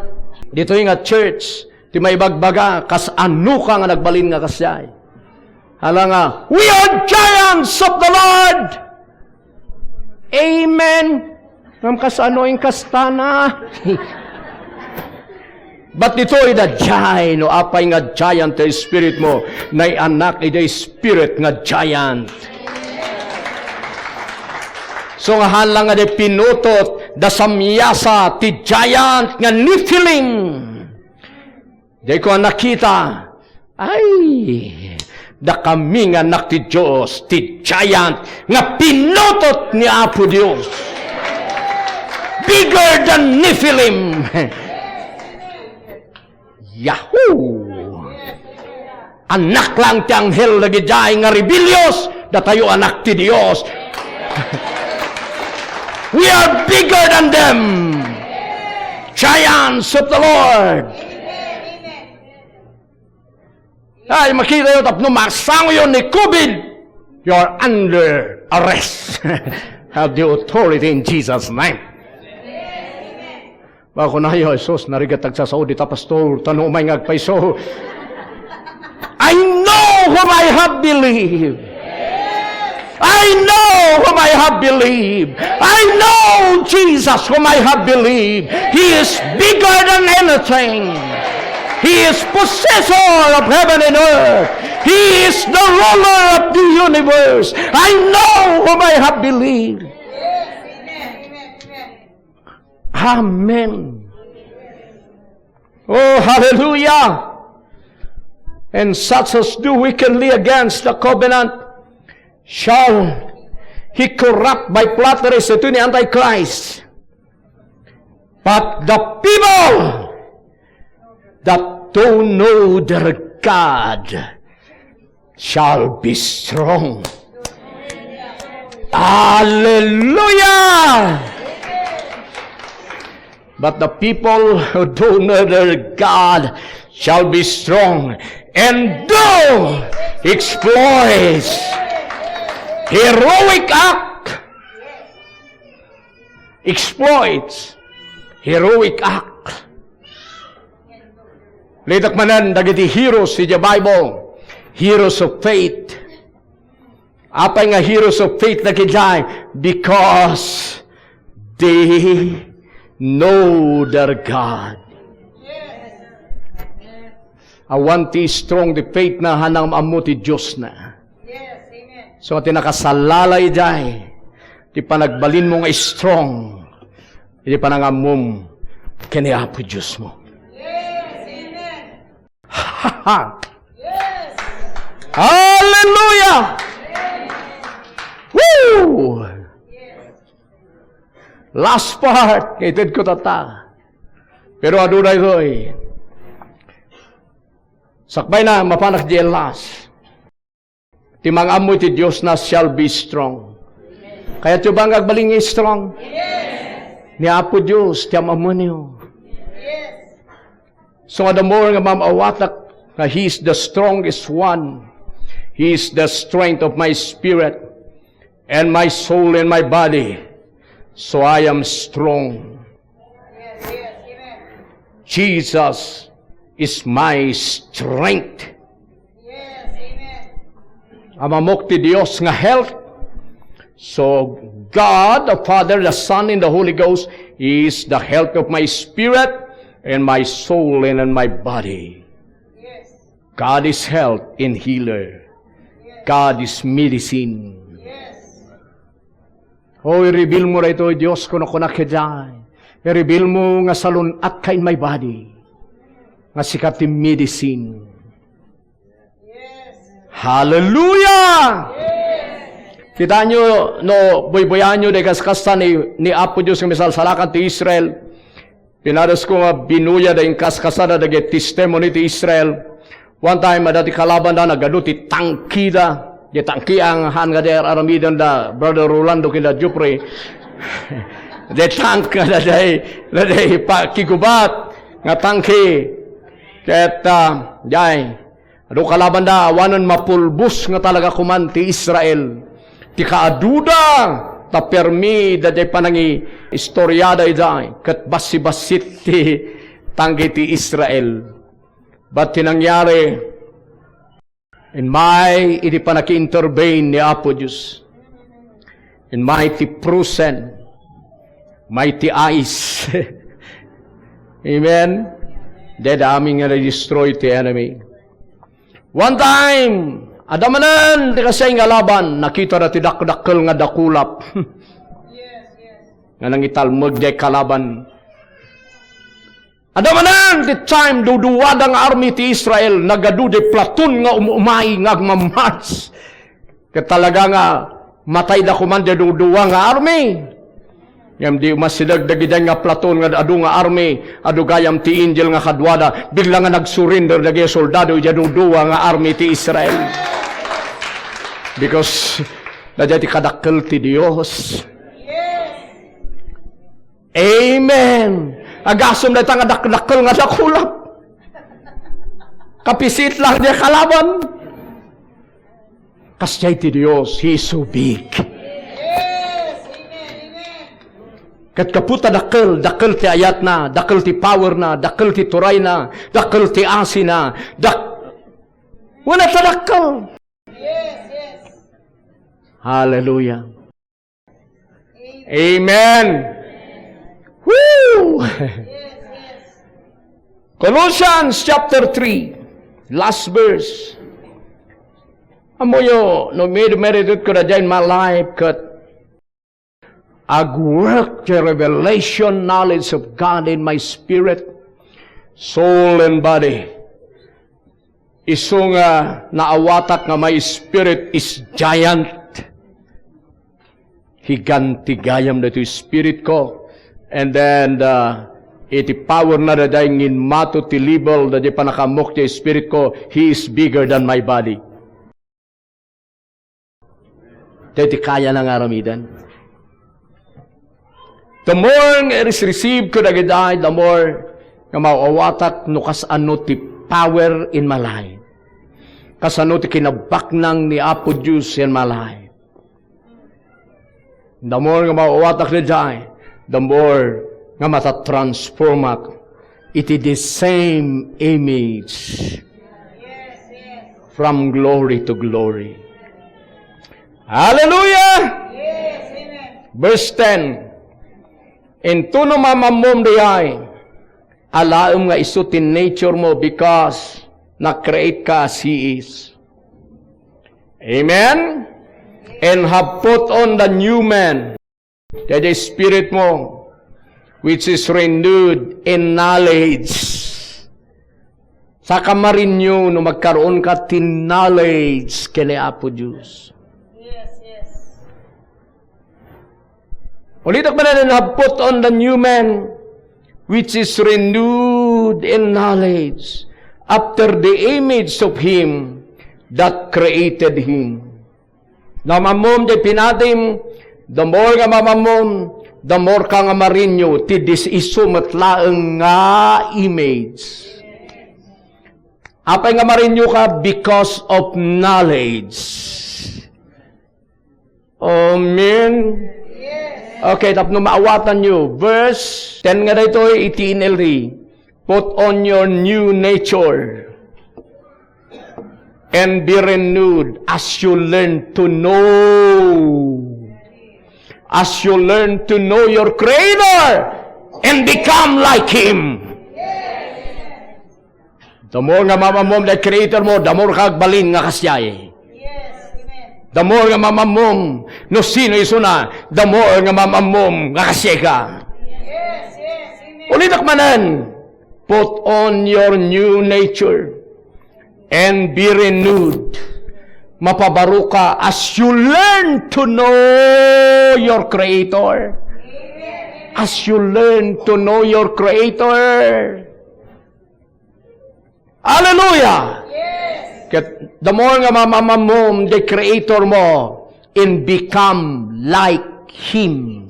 Ditoy nga church, ti maibagbaga, kas-ano ka nga nagbalin nga kasdiay? Hala nga, "We are giants of the Lord." Amen. Ngem kasano inkastana? But ditoy da giant, no apay nga giant ti spirit mo, naianak iti spirit nga giant. So nga hala nga di pinutot, da samiasa ti giant nga Nephilim. Dayko a nakita, ay, dakami nga anak ti Dios, ti giant nga pinutot ni Apo Dios. Bigger than Nephilim. Yahoo! Anak lang ti anghel dagidiay nga rebellious, datayo anak ti Dios. We are bigger than them. Giants of the Lord. Ay, makita yo, tapno masango yo ni COVID, you are under arrest. Have the authority in Jesus' name. Bako na yo, Jesus, narigat agsasao dita, pastor, tano umay nga agpayso. I know whom I have believed. I know whom I have believed. I know Jesus whom I have believed. He is bigger than anything. He is possessor of heaven and earth. He is the ruler of the universe. I know whom I have believed. Amen. Oh, hallelujah. And such as do wickedly against the covenant shall he corrupt by flatteries. Ito ni Antichrist. But the people that do know their God shall be strong. Hallelujah! But the people who do know their God shall be strong and do exploits. Heroic act. Exploits. Heroic act. Litak manen dagiti heroes iti Bible. Heroes of faith. Apay nga heroes of faith dagiti? Because they know their God. Awan ti strong ti faith na hanang ammo ti Dios na. So, ti nakasalala idiay, ti panagbalinmo nga strong, iti panangammom ken ni Apo Diosmo. Hallelujah! Woo! Last part, itedko tatta. Pero adu daytoy. Sakbay na, mapanak di last. Ti mangammo iti Dios na shall be strong. Kayatyo ba nga agbalin nga strong? Ni Apo Dios, ti am-ammoyo. So nga the more nga maam-awatak nga He is the strongest one. He is the strength of my spirit and my soul and my body. So I am strong. Jesus is my strength. Am-ammok ti Dios nga health. So God, the Father, the Son, and the Holy Ghost is the health of my spirit and my soul and in my body. God is health and healer. God is medicine. O, i-reveal mo daytoy, Dios, kuno kunak idiay. I-reveal mo nga salun-atka in my body. Nga sika ti medicine. Hallelujah! Kitaenyo, no buybuyaenyo dagiti kaskasaan ni, ni Apo Dios nga misalsalakan ti Israel, pinares ko nga binuya da inkaskasada dagiti testimony ti Israel. One time, adda ti kalabanda, nagadu ti tangkida. Di tangki ang han nga di ar-aramiden da Brother Rolando ken da Jupre. Di tank nga da day, da day pa kigubat nga tangki. Ket, ah, jay, adu kalabanda, awanen mapulbos nga talaga kuman ti Israel. Ti kaaduda, ta permi daydiay panangiistoriada idiay, ket bassit-bassit ti tanggi ti Israel. But ti nangyari, immay idi pannaki-intervene ni Apo Dios, immay ti frozen, immay ti ice. Amen? Daydi amin nga na-destroy ti enemy. One time, adda manen ti kasiay nga laban, nakitana ti dakdakkel nga dakulap. Nga nangitalmeg diay kalaban. Adda manen ti time, duduada nga army ti Israel, nagadu diay platoon nga um-, umay nga agmamarch. Ket talaga nga matayda koman diay duduwa nga army. Ngem di umasideg dagidiay nga platoon nga adu nga army, adu gayam ti angel nga kaduada, bigla nga nagsurrender dagidiay soldado idiay duduwa nga army ti Israel. Because, daydiay ti kadakkel ti Dios. Amen. Agasem dayta nga dakdakkel nga dakulap. Kapisit lang diay kalaban. Kasdiay ti Dios, He is so big. Ket gapu ta dakkel, dakkel ti ayatna, dakkel ti powerna, dakkel ti turayna, dakkel ti asina, dak-, wala ta dakkel. Hallelujah. Amen. Woo! Colossians chapter three, last verse. Ammoyo, no med-, meditate ko na dyan in my life, ket agwork the revelation knowledge of God in my spirit, soul, and body. Isu nga naawatak nga my spirit is giant. Higanti gayam daytoy spirit ko. And then, uh, iti power na daydiay ngin mato ti level daydiay pannakaammok ti spirit ko, he is bigger than my body. Daytoy kayana nga aramiden. The more nga irisresibe ko dagiti, the more nga maawatak no kasano ti power in my life. Kasano ti kinabaknang ni Apo Dios in my life. The more nga maawatak daydiay, the more nga matatransformak iti the same image from glory to glory. Hallelujah! Verse ten. Intono maam-ammom daydiay, alaem nga isu ti nature mo because na-create ka as He is. Amen? And have put on the new man. Daydiay spirit mo, which is renewed in knowledge. Saka ma-renew no magkaroon ka ti knowledge ken ni Apo Dios. Yes, yes. Ulitek manen, have put on the new man, which is renewed in knowledge, after the image of him that created him. Maam-ammom ti pinatim, the more nga maam-ammom, the more ka nga ma-renew ti dis-, isu met laeng nga image. Apay nga ma-renew ka? Because of knowledge. Amen. Okay, tapno maawatanyo. Verse ten nga daytoy iti N L T. Put on your new nature and be renewed as you learn to know, as you learn to know your Creator and become like Him. The more nga maam-ammom daydiay Creator mo, the more ka agbalin nga kasdiay. Yes, amen. The more nga maam-ammom no sino isuna, the more nga maam-ammom nga kasdiay ka. Yes, yes, amen. Ulitek manen, put on your new nature and be renewed. Mapabaro ka as you learn to know your Creator. As you learn to know your Creator. Hallelujah! Yes. Ket the more nga maam-ammom the Creator mo and become like Him.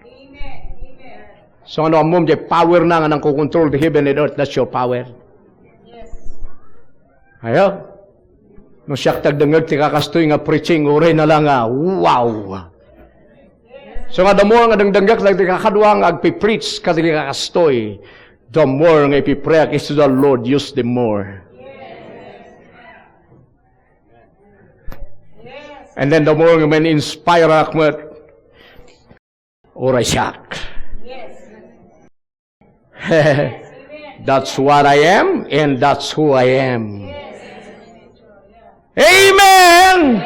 Amen. Amen. So, no ammom, the power na nga nangkokontrol the heaven and earth, that's your power. Yes. Ayo? No siak ti agdengngeg ti kakastoy nga preaching, uray na lang nga, wow! So nga, the more nga dengdenggek dagiti kakadua nga agpi-preach kadagiti kakastoy, the more nga ipipreak is the Lord, use them more. And then the more nga man-inspire ak met, uray siak. That's what I am, and that's who I am. Amen!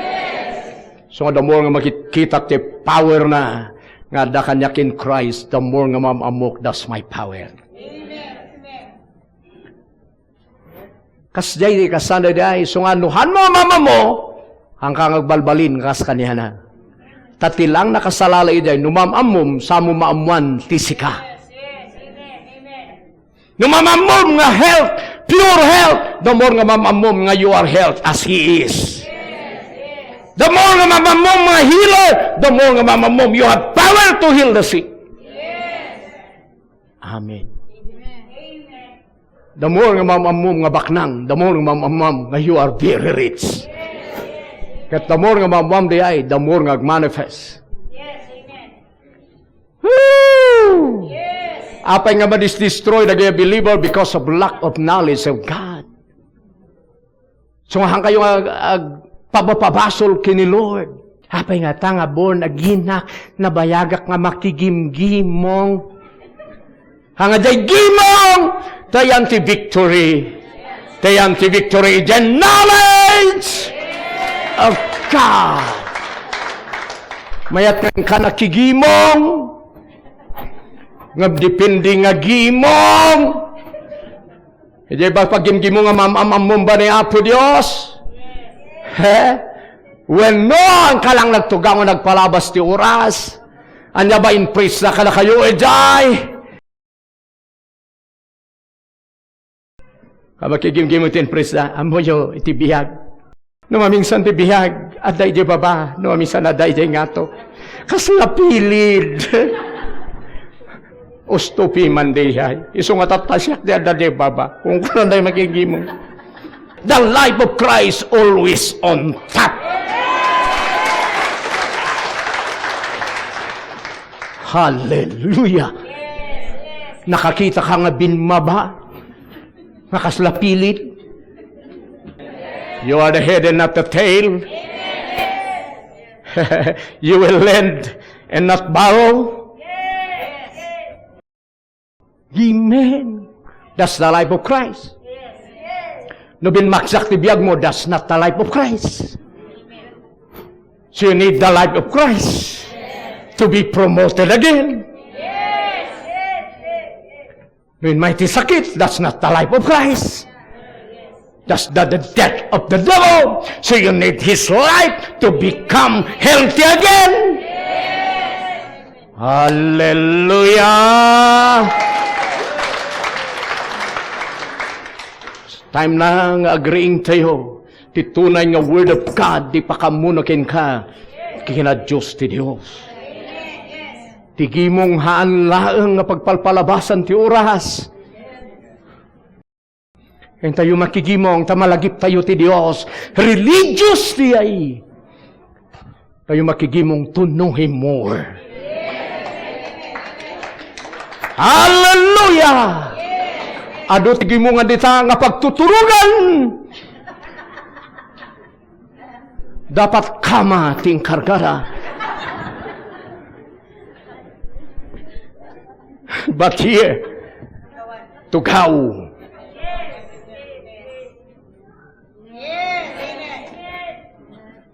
So, the more nga makit-, kitak ti power na nga adda kaniak in Christ, the more nga maam-ammok, that's my power. Kasdiay ti kasano diay, so nga, no han mo maam-ammo, hanka nga agbalbalin kas kaniana. Ta ti lang nakasalala idiay, no maam-ammom, sa mo maammuan ti sika. No maam-ammom nga health, pure health, the more nga maam-ammom nga you are health as He is. The more nga maam-ammom nga healer, the more nga maam-ammom you have power to heal the sick. Amen. The more nga maam-ammom nga baknang, the more nga maam-ammom nga you are very rich. Ket the more nga maam-ammom diay, the more nga agmanifest. Woo! Apay nga madis-destroy dagiti believer because of lack of knowledge of God. So, nga hankayo nga ag-, agpabapabasol ken ni Lord. Apay nga ta nga born again ak, nabayagak nga makigimgimong. Nga diay gimong, tayan ti victory. Tayan ti victory, the knowledge of God. Mayat nga ka nakigimong, nga depende nga gimong. Idiay ba paggimgimong nga mam-, am-, ammom ba ni Apo Dios? He? Wenno, inka lang nagtugaw nga nagpalabas ti oras. Ania ba impress na kadakayo, idiay? Kabakigimgimo ti impress na, ammoyo iti biag. No maminsan ti biag, adda idiay baba. No maminsan, adda idiay ngato. Kasla pilid. Usto piman diay. Isu nga tattasiak ti adda idiay baba. Kung kuno na makigimong. The life of Christ always on top. Hallelujah. Nakakita ka nga binmaba? Nga kasla pilid? You are the head and not the tail. You will lend and not borrow. Amen. That's the life of Christ. No binmaksak ti biag mo, that's not the life of Christ. So you need the life of Christ to be promoted again. No inmay ti sakit, that's not the life of Christ. That's the, the death of the devil. So you need his life to become healthy again. Hallelujah! Time na nga agriing tayo ti tunay nga Word of God, ti pakaammo kenka, ken Dios ti Dios. Ti gimong haan laeng nga pagpalpalabasan ti oras. Ken tayo makigimong ta malagiptayo ti Dios. Religious diay. Tayo makigimong to know Him more. Hallelujah! Adu ti gimongan dita nga pagtuturogan. Dapat kama ti inkargada. But here, tugaw.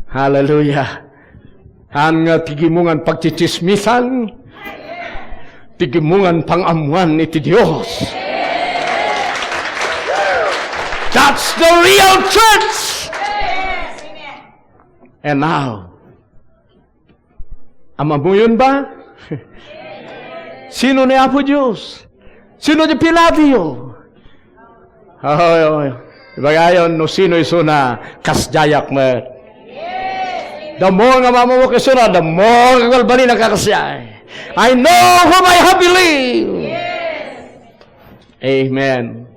Hallelujah. Haan nga ti gimongan pagtsitsismisan, ti gimongan pang-ammoan iti Dios. That's the real church. And now, am-ammoyon ba? Sino ni Apo Dios? Sino ti pinadio? Oy, oy. Ibagayon, no sino isuna, kasdiayak met. The more nga maammok isuna, the more nga agbalbalinak a kasdiay. I know whom I have believed. Amen.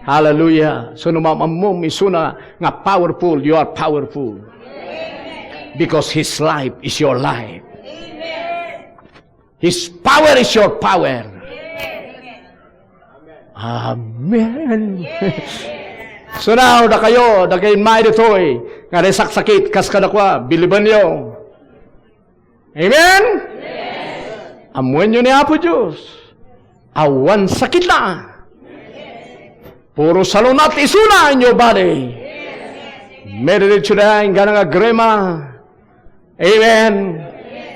Hallelujah. So, no maammom isuna nga powerful, you are powerful. Because His life is your life. His power is your power. Amen. So now, dakayo, dakayo inmay ditoy, nga naisaksakit, kas kadakua, bilibenyo. Amen? Ammoenyo ni Apo Dios. Awan sakitna. Puro salunat isuna in your body. Meditate today, inggana nga agrema. Amen.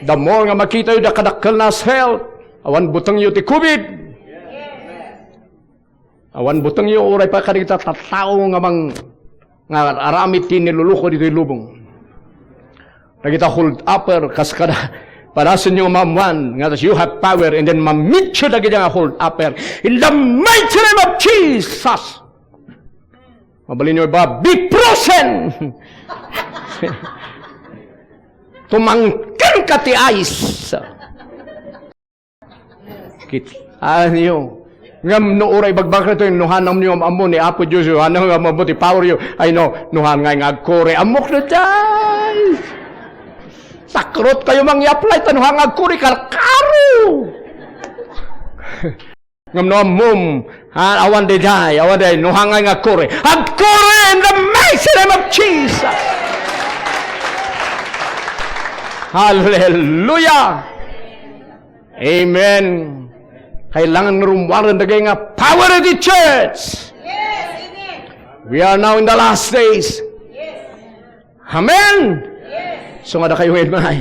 The more nga makitayo, da kadakkelna a health. Awan butengyo ti COVID. Awan butengyo, uray pa kadagita tattao nga mang-, nga aramid ti niluluko ditoy lubong. Dagita hold upper, kas kada, padasenyo nga maammoan nga you have power, and then mamityo dagiti nga hold upper. In the mighty name of Jesus! Mabalinyo ba, be frozen! Tumangken ka ti ice! Kit-, anyo? Ngem no uray bagbagak daytoy, no hanamyo nga ammo ni Apo Dios, no hanam nga ammo ti power yo, ay no, no han nga nga agkuri, ammok daydiay. Sakrot kayo mang i-apply ta no han nga agkuri, karkaro. Ngem no ammom, ha, awan daydiay, awan daydiay, no han nga nga agkuri, agkuri in the mighty name of Jesus. Hallelujah. Amen. Kailangan nga rummuaren dagiti nga power iti church. We are now in the last days. Amen. So nga dakayo nga immay,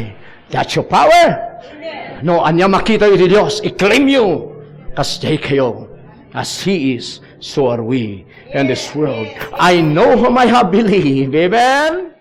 that's your power. No, ania makita iti Dios, i-claim you. Kasdiay kayo. As He is, so are we in this world. I know whom I have believed. Amen?